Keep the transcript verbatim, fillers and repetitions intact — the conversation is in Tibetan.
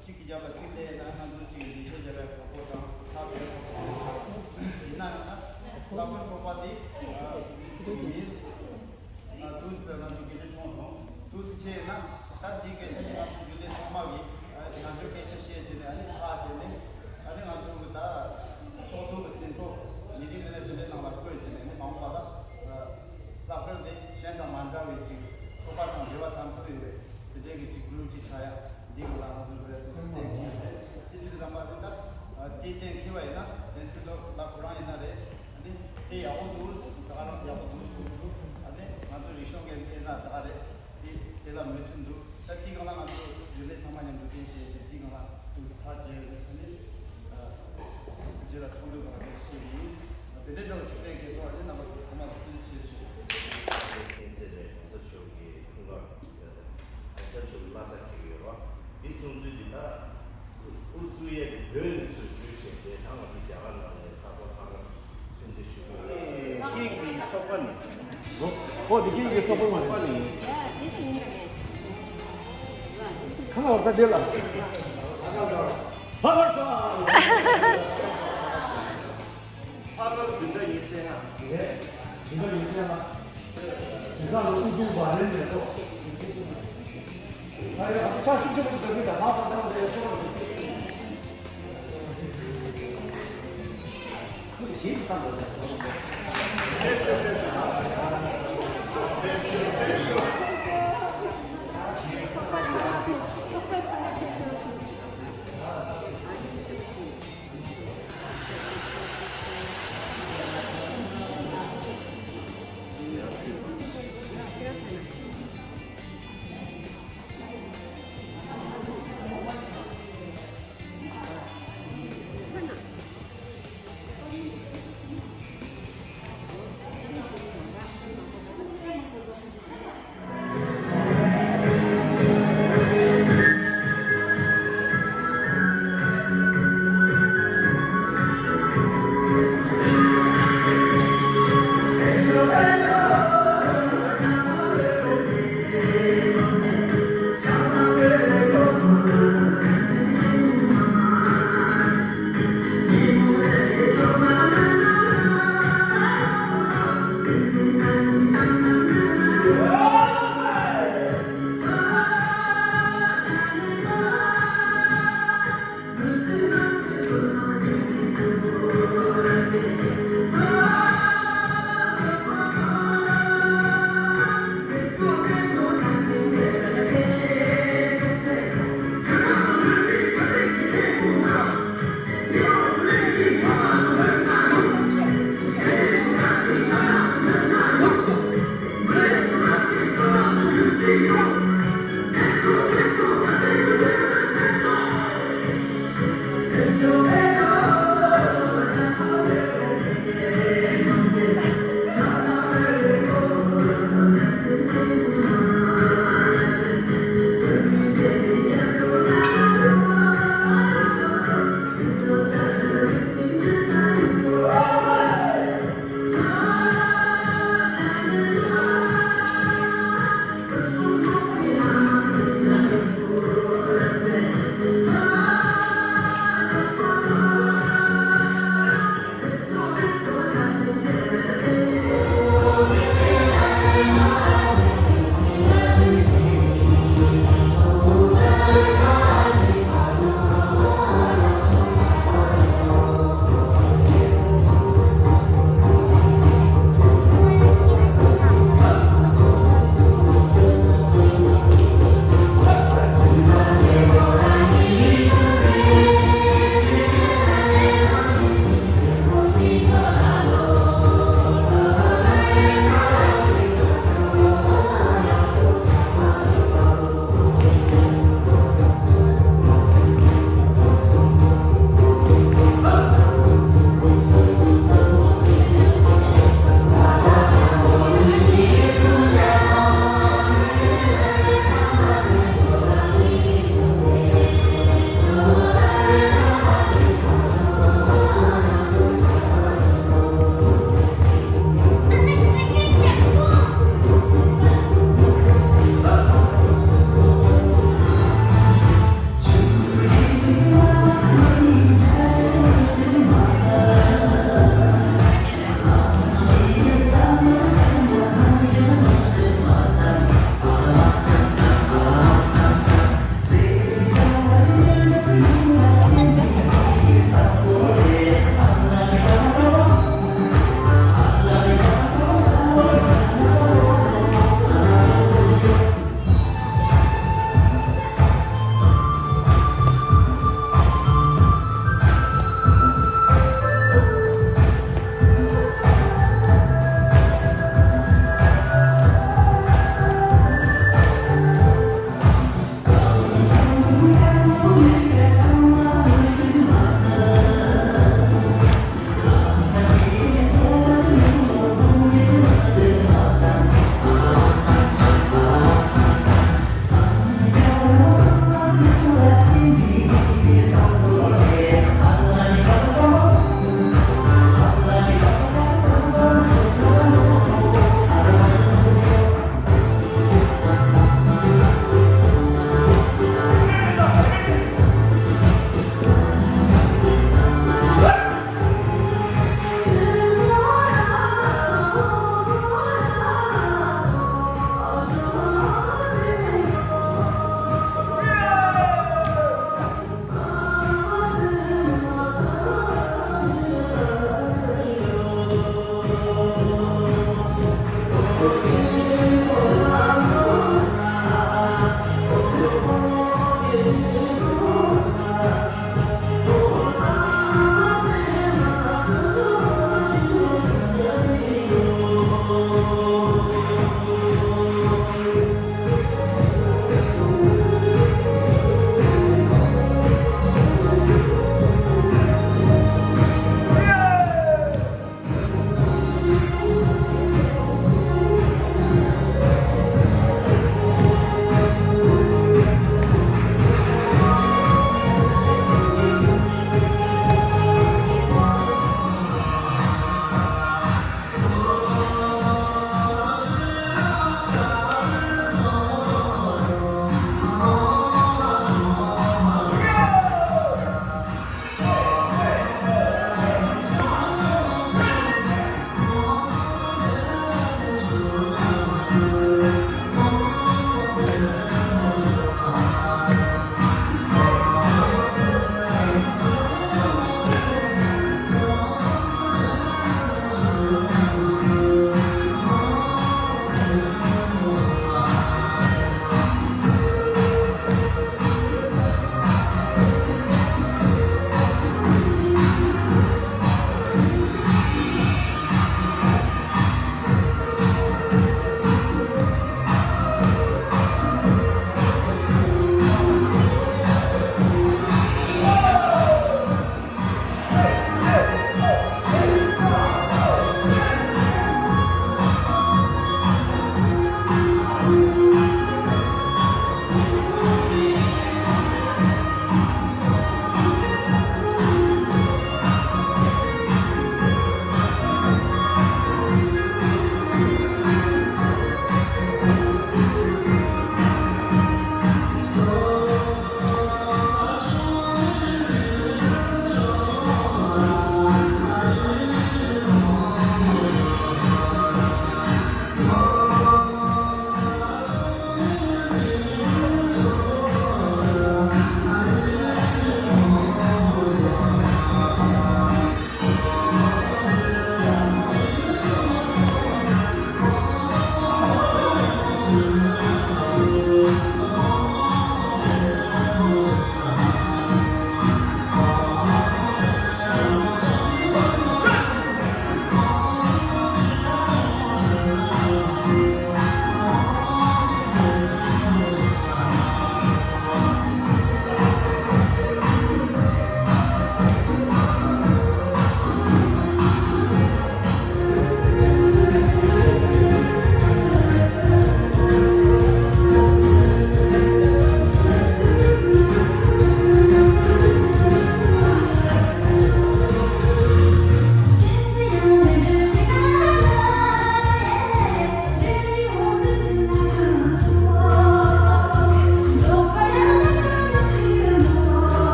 གཅིག་གི་རྒྱབ་ལ་གཅིག་བསྡད་ན་ང་ཚོ་གཅིག་ལས་བྱེད་བྱ་བའི་གོ་སྐབས་དང་ཁ་བྲལ་ཐོབ་པ་ཆགས། ཡིན་ན་ཡང་ན་ལྷག་པར་ཚོགས་པ་འདི་ཡིན། ཏུའུ་ཙི་ང་ཚོ་དགེ་ལས་ཆུང་སོང་། ཏུའུ་ཙི་ཆེ་ཡིན་ན་ད་འདི་གལ་ཏེ་ང་ཚོ་དགེ་ལས་ཚང་མ་གིས་ང་ཚོའི་སྐད་ཆ་བཤད་བྱས་ནས་ཨ་ནི་ཁག་བྱས་ནས་ཨ་ནི་ང་ཚོ་གི་ད་ཚོགས་འདུ་གི་ཟིན་ཐོ་ཉིན་རེ་མིན་ན་དེ་འདྲའི་ནང་ལ་བཀོད་བྱས་ནས་ཨ་ནི་མ་འོངས་པ་ལ་ལྷག་པར་དེ་གཞན་དང་མ་འདྲ་བའི་ཅིག་ཚོགས་པ་དང་འབྲེལ་བ་དམ་ཟབ་ཡོད་པའི་དེ་འདྲའི་གི་ཅིག་གུ་རུབ་ཅིག་ཆགས་ཡ། འདི་གི་ལ་ང་ཚོ་རེད་གཏན་འཁེལ་རེད། དེ་ཅི་རེད་ཟེར་ན་དེ་ད་དེ་གཏན་འཁེལ་བ་ཡིན་ན་དེ་ཚོ་ད་ཁོ་རང་ཡིན་ན་རེད། ཨ་ནི་དེ་ཡག་པོ་འདུག་ད་ག་རང་ཡག་པོ་འདུག་གསུངས་འདུག་ཨ་ནི་ང་ཚོ་རིག་གཞུང་འགན་འཛིན་ན་ད་ག་རེད། དེ་དེ་ལ་མོས་མཐུན་འདུག་ད་དེ་གང་ལ་ང་ཚོ་ཡུལ་ལས་ཚང་མ་མཉམ་དུ་གཏན་བཤད་བྱས་དེ་གང་ལ་འདུག་ཐག་བཅད་ཡོད། ཨ་ནི་རྗེས་ལ་ཚོགས་འདུ་གང་ལ་གཏན་བཤད་ཡིན། དེ་འདྲའི་འདྲ་བོ་ཅིག་གཏན་འཁེལ་སོང་། ཨ་ནི་རྣམ་པ་ཚོ་ཚང་མ་ལ་ཕུལ་བྱས་ཞུ། ཀན་སེ་རེད། གོང་ས་མཆོག་གི་འཁྲུངས་སྐར་ཡོད་དེ། གོང་ས་མཆོག་གི་བླ་གཟའ་འཁེལ་གྱི་ཡོད་རེད་པ། འདི་སྲུང་བརྩི་འདི་ད་ཨུ་ཚུགས་ཡས་ཀྱི་བོད་ནས་ཚུར་བརྗོད་བྱས་ཏེ་ད་ང་ཚོ་རྒྱ་གར་ནང་ནས་ད་གོ་ཐང་སྲུང་བརྩི་ཞུ་གི་ཡོད། སྐད་ཀྱི་ཚོགས་པ་ནས། ཨོ་དེ་སྐད་ཀྱི་ཚོགས་པ་མ་ཚོགས་པ་ནས། ཁ་ལ་བར་ཐག་དེ་ལ། ལྷག་དཀར་ཟེར། ལྷག་དཀར་ཟེར། ལྷག་དཀར་བདུན་ཕྲག་ཉི་ཤུ་རྩ་ལྔ། རེད། བདུན་ཕྲག་ཉི་ཤུ་རྩ་ལྔ། དེ་དག་ལ་ཨུ་ཚུགས་བ་ལེན་མེད་དོ། ཨ་ཡ་ཆ་ཤུགས་ཆེན་པོ་ཞིག་འདོན་གྱི་འདུག་ཧ་ཧ་ཧ་ཧ། ཁོ་ཞིག་ཞིབ་ཏུ་བཏང་དགོས་ཟེར།